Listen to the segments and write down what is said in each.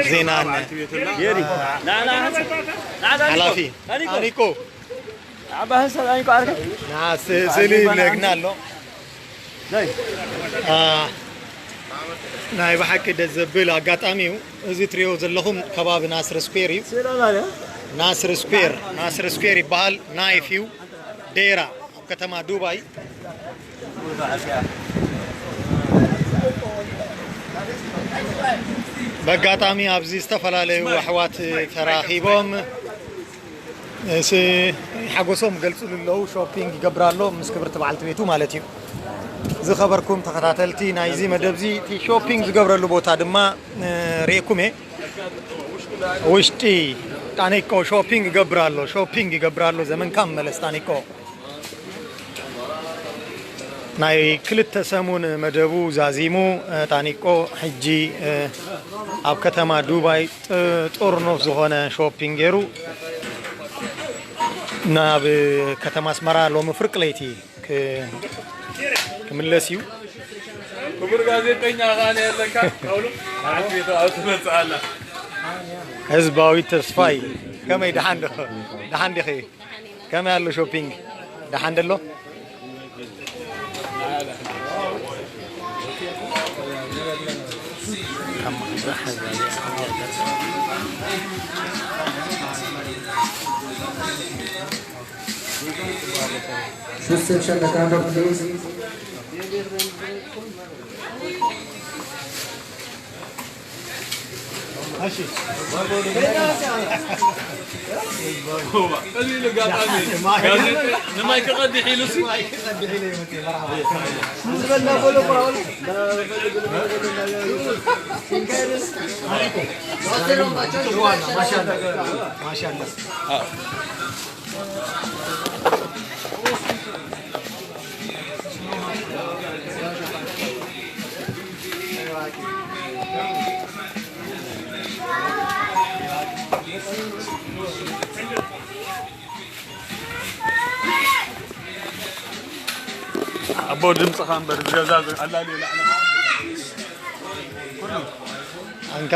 ዜናን ሓላፊ ኣኒኮ ዓባ ህንሳ ኣኒኮ ኣርከ ናስ ስእሊ ይብለግና ኣሎ። ናይ ብሓቂ ደስ ዘብል ኣጋጣሚ እዩ። እዚ ትሪኦ ዘለኹም ከባቢ ናስር ስኩዌር እዩ። ናስር ስኩዌር፣ ናስር ስኩዌር ይበሃል። ናይፍ እዩ። ዴራ ኣብ ከተማ ዱባይ። በጋጣሚ ኣብዚ ዝተፈላለዩ ኣሕዋት ተራኺቦም ስ ሓጎሶም ገልጽሉ ኣለዉ። ሾፒንግ ይገብር ኣሎ ምስ ክብርቲ በዓልቲ ቤቱ ማለት እዩ። ዝኸበርኩም ተኸታተልቲ ናይዚ መደብዚ እቲ ሾፒንግ ዝገብረሉ ቦታ ድማ እ፣ ርኤኩም እየ። ውሽጢ ጣኒቆ ሾፒንግ ይገብር ኣሎ፣ ሾፒንግ ይገብር ኣሎ። ዘመንካ መለስ ጣኒቆ። ናይ ክልተ ሰሙን መደቡ ዛዚሙ፣ እ፣ ጣኒቆ ሕጂ፣ እ፣ ኣብ ከተማ ዱባይ ጥ-፣ ጥርኑፍ ዝኾነ ሾፒንግ ገይሩ ናብ ከተማ ኣስመራ ሎሚ ፍርቂ ለይቲ ክ-፣ ክምለስ እዩ። ክቡር ጋዜጠኛ ኸኣ ነየለካ ቀውሉ ዓንፊቱ ኣብ ትመጽእ ኣላ። ህዝባዊ ተስፋይ፣ ከመይ ደሓን ዶ-፣ ደሓን ዲኺ? ከመይ ኣሎ ሾፒንግ? ደሓን ደሎ? Just section the counter, please. ንማይ ክቐድሕ ኢሉ ሲ ማሻላ። ኣቦ ድምፅኻ እምበር ገዛ ኣላልዮ ላዕለኻ ኣንካ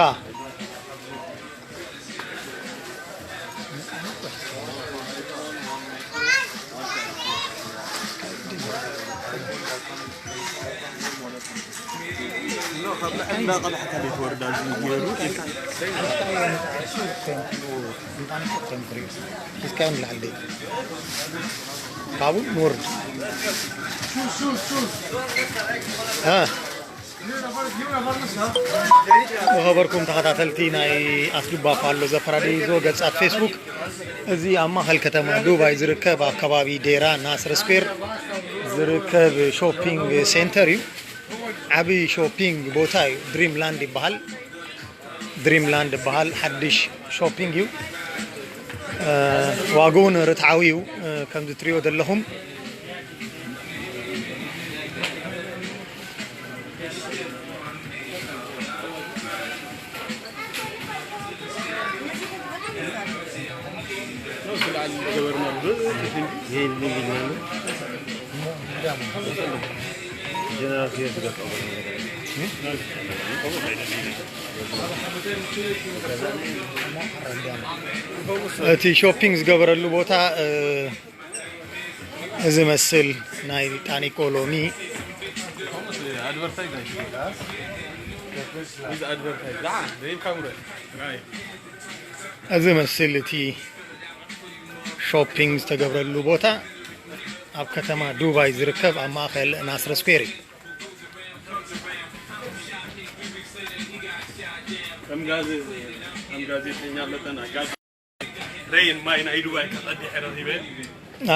ካብኡ ንወርድ። እ። ዝኸበርኩም ተኸታተልቲ ናይ ኣስዱባ ፋሎ ዘፈራዲዞ ገጻት ፌስቡክ፣ እዚ ኣብ ማእከል ከተማ ዱባይ ዝርከብ ኣብ ከባቢ ዴራ ናስር ስኩዌር ዝርከብ ሾፒንግ ሴንተር እዩ። ዓቢ ሾፒንግ ቦታ እዩ። ድሪም ላንድ ይበሃል። ድሪም ላንድ ይበሃል። ሓድሽ ሾፒንግ እዩ። እ፣ ዋግኡን ርትዓዊ እዩ። እ፣ ከምዚ ትሪኦ ዘለኹም። እቲ ሾፒንግ ዝገበረሉ ቦታ፣ እ፣ እዚ መስል ናይ ጣኒቆ ሎሚ እዚ መስል እቲ ሾፒንግ ዝተገብረሉ ቦታ ኣብ ከተማ ዱባይ ዝርከብ ኣብ ማእከል ናስር ስኩዌር እዩ። ከም ጋዜ-፣ ከም ጋዜጠኛ መጠን ኣጋጣሚ ረይን ማይ ናይ ዱባይ ከቐድሐ ረኺበ።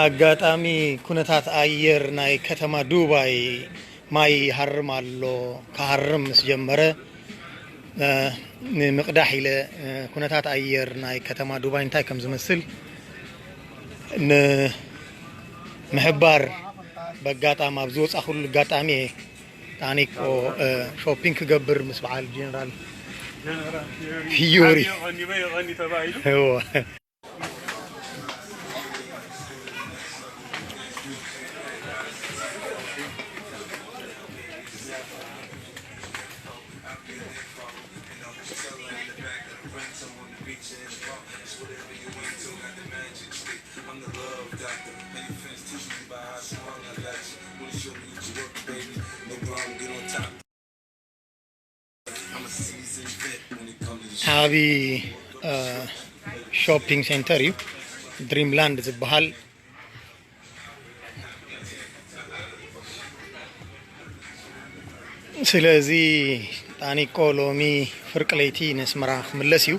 ኣጋጣሚ ኩነታት ኣየር ናይ ከተማ ዱባይ ማይ ይሃርም ኣሎ። ክሃርም ምስ ጀመረ፣ እ፣ ንምቕዳሕ ኢለ፣ እ፣ ኩነታት ኣየር ናይ ከተማ ዱባይ እንታይ ከም ዝመስል ንምሕባር በጋጣም ኣብ ዝወጻኹሉ ኣጋጣሚ እየ ጣኒቆ፣ እ፣ ሾፒንግ ክገብር ምስ በዓል ጀነራል ፊዮሪ። የቐኒ በይ የቐኒ ተባሂሉ። እወ። ዓቢ ሾፒንግ ሴንተር እዩ ድሪምላንድ ዝበሃል። ስለዚ ጣኒቆ ሎሚ ፍርቂ ለይቲ ነስመራ ክምለስ እዩ።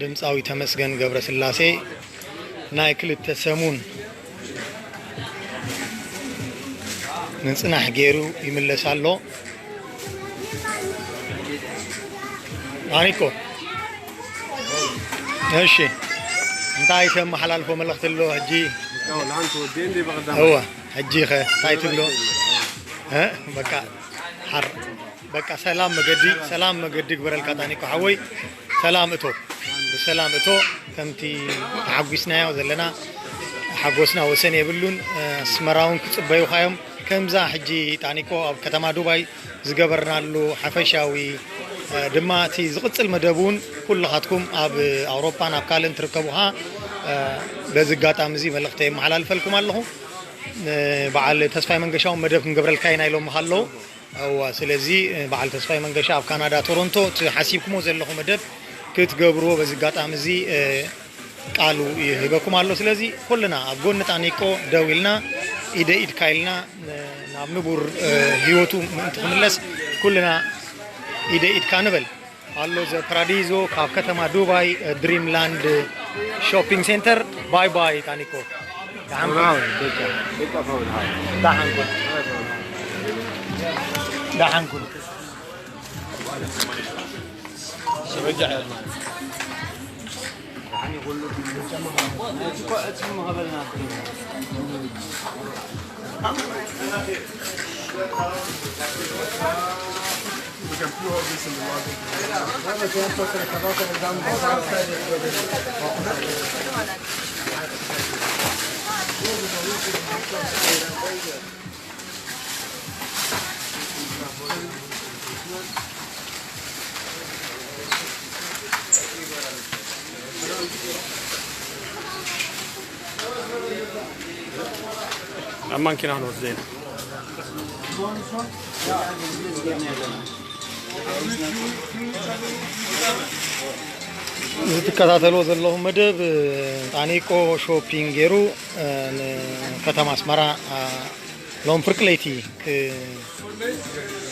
ድምፃዊ ተመስገን ገብረስላሴ ናይ ክልተ ሰሙን ንፅናሕ ገይሩ ይምለስ ኣሎ። ጣኒቆ፣ እሺ፣ እንታይ ተመሓላልፎ መልእኽቲ ኣሎ ሕጂ? እወ፣ ሕጂ ኸ እንታይ ትብሎ? እ? በቃ ሓር በቃ ሰላም መገዲ፣ ሰላም መገዲ ግበረልካ ጣኒቆ ሓወይ፣ ሰላም እቶ፣ ብሰላም እቶ። ከምቲ ተሓጒስናዮ ዘለና ሓጎስና ወሰን የብሉን። ኣስመራ እውን ክጽበዩኻ እዮም። ከምዛ ሕጂ ጣኒቆ ኣብ ከተማ ዱባይ ዝገበርናሉ ሓፈሻዊ፣ እ፣ ድማ እቲ ዝቕጽል መደብ እውን ኩልኻትኩም ኣብ ኣውሮጳን ኣብ ካልእን ትርከቡ ኸኣ፣ እ፣ በዚ ኣጋጣሚ እዚ መልእኽተይ የመሓላልፈልኩም ኣለኹ። እ፣ በዓል ተስፋይ መንገሻ እውን መደብ ክንገብረልካ ኢና ኢሎምኻ ኣለዉ። እዋ፣ ስለዚ፣ እ፣ በዓል ተስፋይ መንገሻ ኣብ ካናዳ ቶሮንቶ እቲ ሓሲብኩሞ ዘለኹም መደብ ክትገብርዎ በዚ ኣጋጣሚ እዚ፣ እ፣ ቃሉ ይህበኩም ኣሎ። ስለዚ ኩልና ኣብ ጎኒ ጣኒቆ ደው ኢልና፣ ኢደ ኢድካ ኢልና፣ እ፣ ናብ ንቡር፣ እ፣ ህይወቱ ምእንቲ ክምለስ ኩልና ኢደ ኢድካ ንበል። ኣሎ ዘ ፓራዲዞ ካብ ከተማ ዱባይ፣ እ፣ ድሪም ላንድ ሾፒንግ ሴንተር። ባይ ባይ ጣኒቆ። ደሓን ኩን። ደሓን ኩን። ደሓን ኩን። ኣብ ማንኪና ክንወስዶ ኢና። እዚ ትከታተልዎ ዘለኹም መደብ፣ እ፣ ጣኒቆ ሾፒንግ ገይሩ፣ እ፣ ንከተማ ኣስመራ፣ እ፣ ሎም ፍርቂ ለይቲ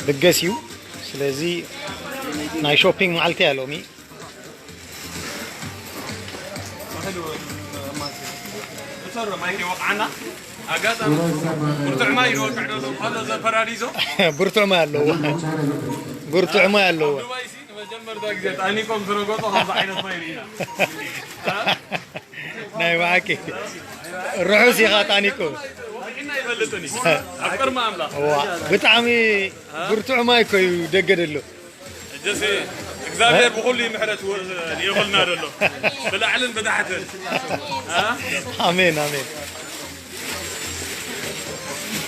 ክብገስ እዩ። ስለዚ ናይ ሾፒንግ መዓልቲ እያ ሎሚ። ብርቱዕ ማይ ይወቕዓና። ኣጋጣሚ ብርቱዕ ማይ ይወቅዕ ዘሎ ኣሎ ዘ ፓራዲዞ። ብርቱዕ ማይ ኣለዎ። ብርቱዕ ማይ ኣለዎ። ኣብ ዱባይ ሲ ንመጀመርታ ግዜ ጣኒቆም ዝረገጦ ከምዚ ዓይነት ማይ ርኢና። ናይ ብሓቂ ርሑስ ኢኻ ጣኒቆ። ወቂዕና ኣይፈልጥን እዩ። ኣብ ቅድሚ ኣምላኽ። እዋ፣ ብጣዕሚ ብርቱዕ ማይ እኮ እዩ ደገ ደሎ። እጀሲ እግዚኣብሔር ብኹሉ ምሕረት ወ-፣ ልኢኹልና ደሎ። ብላዕልን ብታሕትን። አ? ኣሜን፣ ኣሜን።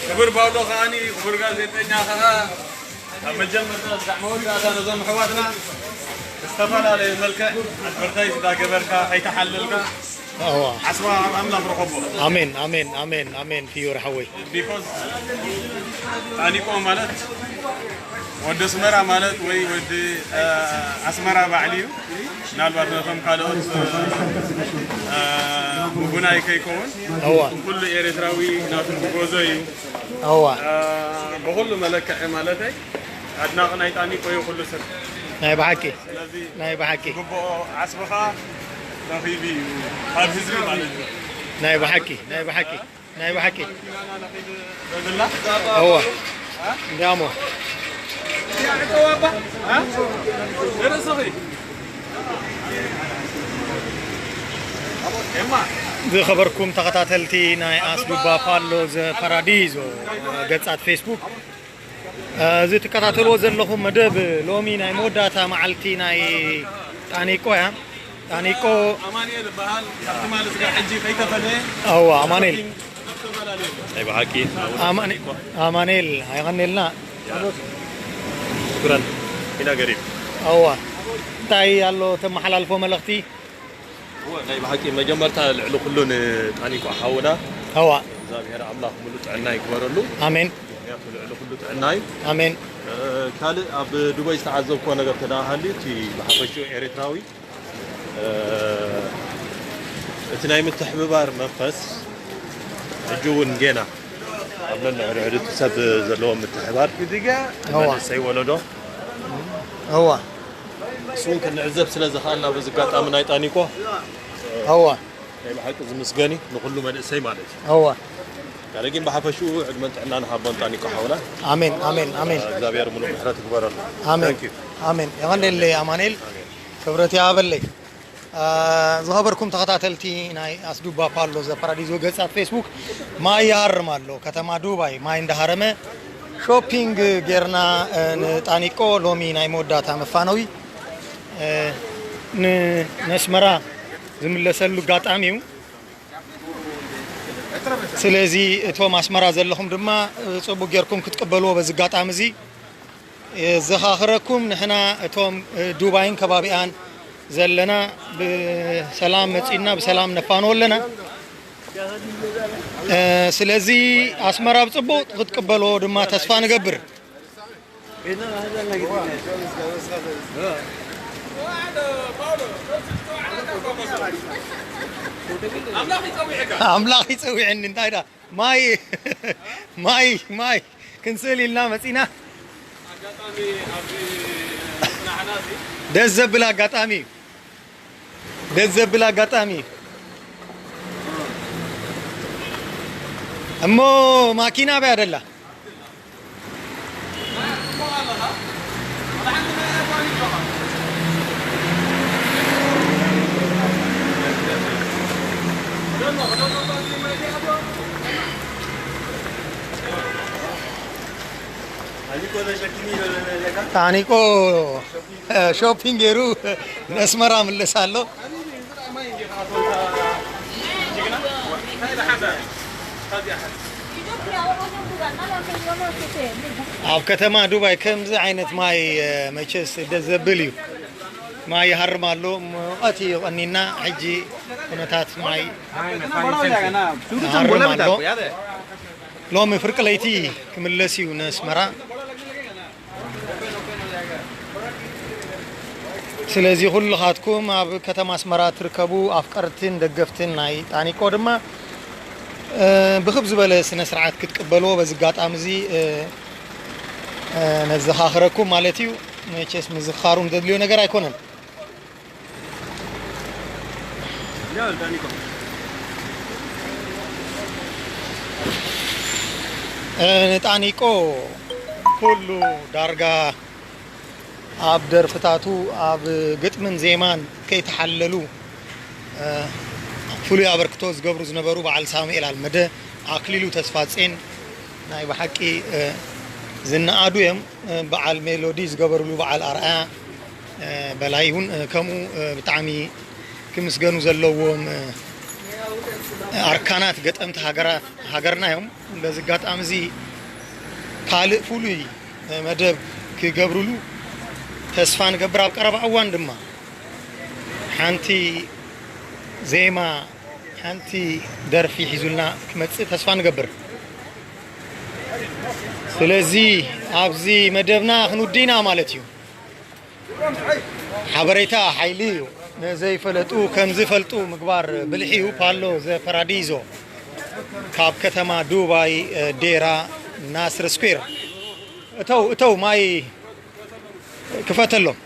ክቡር ፓውሎ ከዓኒ፣ ክቡር ጋዜጠኛ ከኣ፣ ኣብ መጀመርታ እስካዕ መወዳእታ ነዞም ኣሕዋትና ዝተፈላለየ መልክዕ ኣድቨርታይዝ እንዳገበርካ፣ ከይተሓለልካ፣ እዋ። ዓስባ ኣብ ኣምላኽ ርኸቦ። ኣሜን፣ ኣሜን፣ ኣሜን፣ ኣሜን፣ ፍዮሪ ሓወይ። ቢኮዝ ጣኒቆ ማለት ወዲ ኣስመራ ማለት ወይ ወዲ፣ እ፣ ኣስመራ ባዕሉ እዩ። ምናልባት ነቶም ካልኦት፣ እ፣ እ፣ ምጉናይ ከይከውን እዋ። ኩሉ ኤርትራዊ ናቱ ዝጎዞ እዩ። እዋ። እ፣ ብኹሉ መለክዒ ማለተይ ኣድናቒ ናይ ጣኒቆ እዩ ኩሉ ሰብ። ናይ ብሓቂ፣ ስለዚ ናይ ብሓቂ። ዝግብኦ ዓስብኻ ረኺቡ እዩ ካብ ህዝቢ ማለት እዩ። ናይ ብሓቂ፣ ናይ ብሓቂ፣ ናይ ብሓቂ። በብላ? እዋ። እንዲያሞ። ዝኸበርኩም ተኸታተልቲ ናይ ኣስዱባ ፓሎ ዘ ፓራዲዞ ገጻት ፌስቡክ፣ እዚ ትከታተልዎ ዘለኹም መደብ ሎሚ ናይ መወዳእታ መዓልቲ ናይ ጣኒቆ እያ። ጣኒቆ ኣማኑኤል ይበሃል። ካብ ትማሊ ስጋ ሕጂ ከይተፈለየ። እዋ፣ ኣማኑኤል። ናይ ብሓቂ ኣማኒ-፣ ኣማኑኤል፣ ኣይቐንየልና። ሽኩራን። ኢና ገሪብ። እዋ። እንታይ ኣሎ ተመሓላልፎ መልእኽቲ? እወ፣ ናይ ብሓቂ መጀመርታ ልዕሊ ኩሉ ንጣኒቆ ሓውና እዋ እግዚኣብሔር ኣምላኽ ሙሉ ጥዕና ይግበረሉ። ኣሜን። ምክንያቱ ልዕሊ ኩሉ ጥዕና እዩ። ኣሜን። እ፣ ካልእ ኣብ ዱባይ ዝተዓዘብክዎ ነገር ተደኣ ሃልዩ፣ እቲ ብሓፈሽኡ ኤርትራዊ፣ እ፣ እቲ ናይ ምትሕብባር መንፈስ ሕጂ እውን ጌና ኣብ ነንሕድሕዱ እቲ ሰብ ዘለዎ ምትሕባር እዋ። መንእሰይ ወለዶ እዋ። እሱ እውን ክንዕዘብ ስለ ዝኸኣልና በዚ ኣጋጣሚ ናይ ጣኒቆ እዋ። ናይ ብሓቂ ዝምስገን እዩ ንኹሉ መንእሰይ ማለት እዩ። እዋ። ካለጊን ብሓፈሽኡ ዕድመን ጥዕናን ሃቦን ጣኒቆ ሓውና። ኣሜን፣ ኣሜን፣ ኣሜን። እግዚኣብሔር ሙሉእ ምሕረት ይግበረሉ። ኣሜን፣ Thank you። ኣሜን። የቐንየለይ ኣማኑኤል፣ ክብረት ይሃበለይ። አ፣ ዝኸበርኩም ተኸታተልቲ ናይ ኣስዱባ ፓሎ ዘ ፓራዲዞ ገጻት ፌስቡክ፣ ማይ ይሃርም ኣሎ። ከተማ ዱባይ ማይ እንዳሃረመ ሾፒንግ ጌርና፣ እ፣ ንጣኒቆ ሎሚ ናይ መወዳእታ መፋነዊ፣ እ፣ ን-፣ ነስመራ ዝምለሰሉ ኣጋጣሚ እዩ። ስለዚ እቶም ኣስመራ ዘለኹም ድማ፣ እ፣ ጽቡቅ ጌርኩም ክትቅበልዎ በዚ ኣጋጣሚ እዚ የዘኻኽረኩም። ንሕና እቶም፣ እ፣ ዱባይን ከባቢኣን ዘለና ብሰላም መጺእና ብሰላም ነፋንዎ ኣለና። እ፣ ስለዚ ኣስመራ ብጽቡቅ ክትቅበልዎ ድማ ተስፋ ንገብር። ኣምላኽ ይጸውዐኒ እንታይ ዳ ማይ ማይ ማይ ክንስእል ኢልና መጺና። ኣጋጣሚ ኣብዚ ናሕና እዚ ደስ ዘብል ኣጋጣሚ እዩ። ደስ ዘብል ኣጋጣሚ እዩ። እሞ ማኪና በያ ደላ ታኒቆ እ፣ ሾፒንግ ገይሩ ንኣስመራ ምለስ ኣሎ። ኣብ ከተማ ዱባይ ከምዚ ዓይነት ማይ፣ እ፣ መቸስ ደስ ዘብል እዩ። ማይ ይሃርም ኣሎ። ሙቐት እዩ ቀኒና። ሕጂ ኩነታት ማይ ይሃርም ኣሎ። ሎሚ ፍርቂ ለይቲ ክምለስ እዩ ንኣስመራ። ስለዚ ኩልኻትኩም ኣብ ከተማ ኣስመራ ትርከቡ ኣፍቀርትን ደገፍትን ናይ ጣኒቆ ድማ፣ እ፣ ብክብ ዝበለ ስነ ስርዓት ክትቅበልዎ በዚ ኣጋጣሚ እዚ፣ እ፣ እ፣ ነዘኻኽረኩም ማለት እዩ። መቸስ ምዝኻሩ ንደድልዮ ነገር ኣይኮነን። እ፣ ንጣኒቆ ኩሉ ዳርጋ ኣብ ደርፍታቱ፣ ኣብ ግጥምን ዜማን ከይተሓለሉ፣ እ፣ ፍሉይ ኣበርክቶ ዝገብሩ ዝነበሩ በዓል ሳሙኤል ኣልመደ፣ ኣክሊሉ ተስፋጼን ናይ ብሓቂ፣ እ፣ ዝነኣዱ እዮም። እ፣ በዓል ሜሎዲ ዝገበሩሉ በዓል ኣርኣያ፣ እ፣ በላይ እውን፣ እ፣ ከምኡ፣ እ፣ ብጣዕሚ ክምስገኑ ዘለዎም፣ እ፣ ኣርካናት ገጠምቲ ሃገራት፣ ሃገርና እዮም። በዚ ኣጋጣሚ እዚ ካልእ ፍሉይ መደብ ክገብርሉ ተስፋ ንገብር። ኣብ ቀረባ እዋን ድማ ሓንቲ ዜማ፣ ሓንቲ ደርፊ ሒዙልና ክመጽእ ተስፋ ንገብር። ስለዚ ኣብዚ መደብና ክንውድእ ኢና ማለት እዩ። ሓበሬታ ሓይሊ እዩ። ንዘይፈለጡ ከም ዝፈልጡ ምግባር ብልሒ እዩ። ፓሎ ዘ ፓራዲዞ ካብ ከተማ ዱባይ፣ እ፣ ዴራ ናስር ስኩዌር። እተው፣ እተው፣ ማይ ክፈተሎም።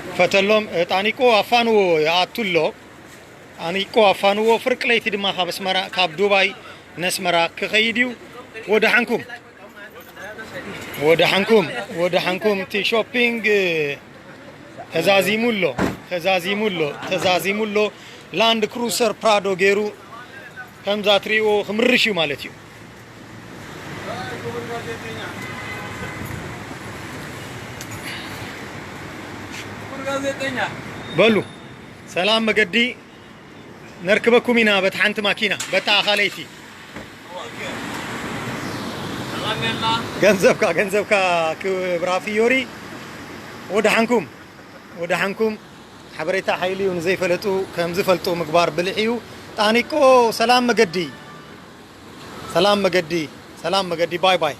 ክፈተሎም። እ፣ ጣኒቆ ኣፋንዎ ይኣቱ ኣሎ። ጣኒቆ ኣፋንዎ ፍርቂ ለይቲ ድማ ካብ ኣስመራ፣ ካብ ዱባይ ነስመራ ክኸይድ እዩ። ወደሓንኩም። ወደሓንኩም፣ ወደሓንኩም። እቲ ሾፒንግ ተዛዚሙ ኣሎ፣ ተዛዚሙ ኣሎ፣ ተዛዚሙ ኣሎ። ላንድ ክሩሰር ፕራዶ ገይሩ ከምዛ ትርእይዎ ክምርሽ እዩ ማለት እዩ። በሉ፣ ሰላም መገዲ። ነርክበኩም ኢና በቲ ሓንቲ ማኪና፣ በታ ኣኻለይቲ። ገንዘብካ፣ ገንዘብካ ክብራ ፍዮሪ፣ ወደሓንኩም። ወደሓንኩም። ሓበሬታ ሓይሊ እዩ፣ ንዘይፈለጡ ከም ዝፈልጡ ምግባር ብልሒ እዩ። ጣኒቆ፣ ሰላም መገዲ፣ ሰላም መገዲ፣ ሰላም መገዲ። ባይ ባይ።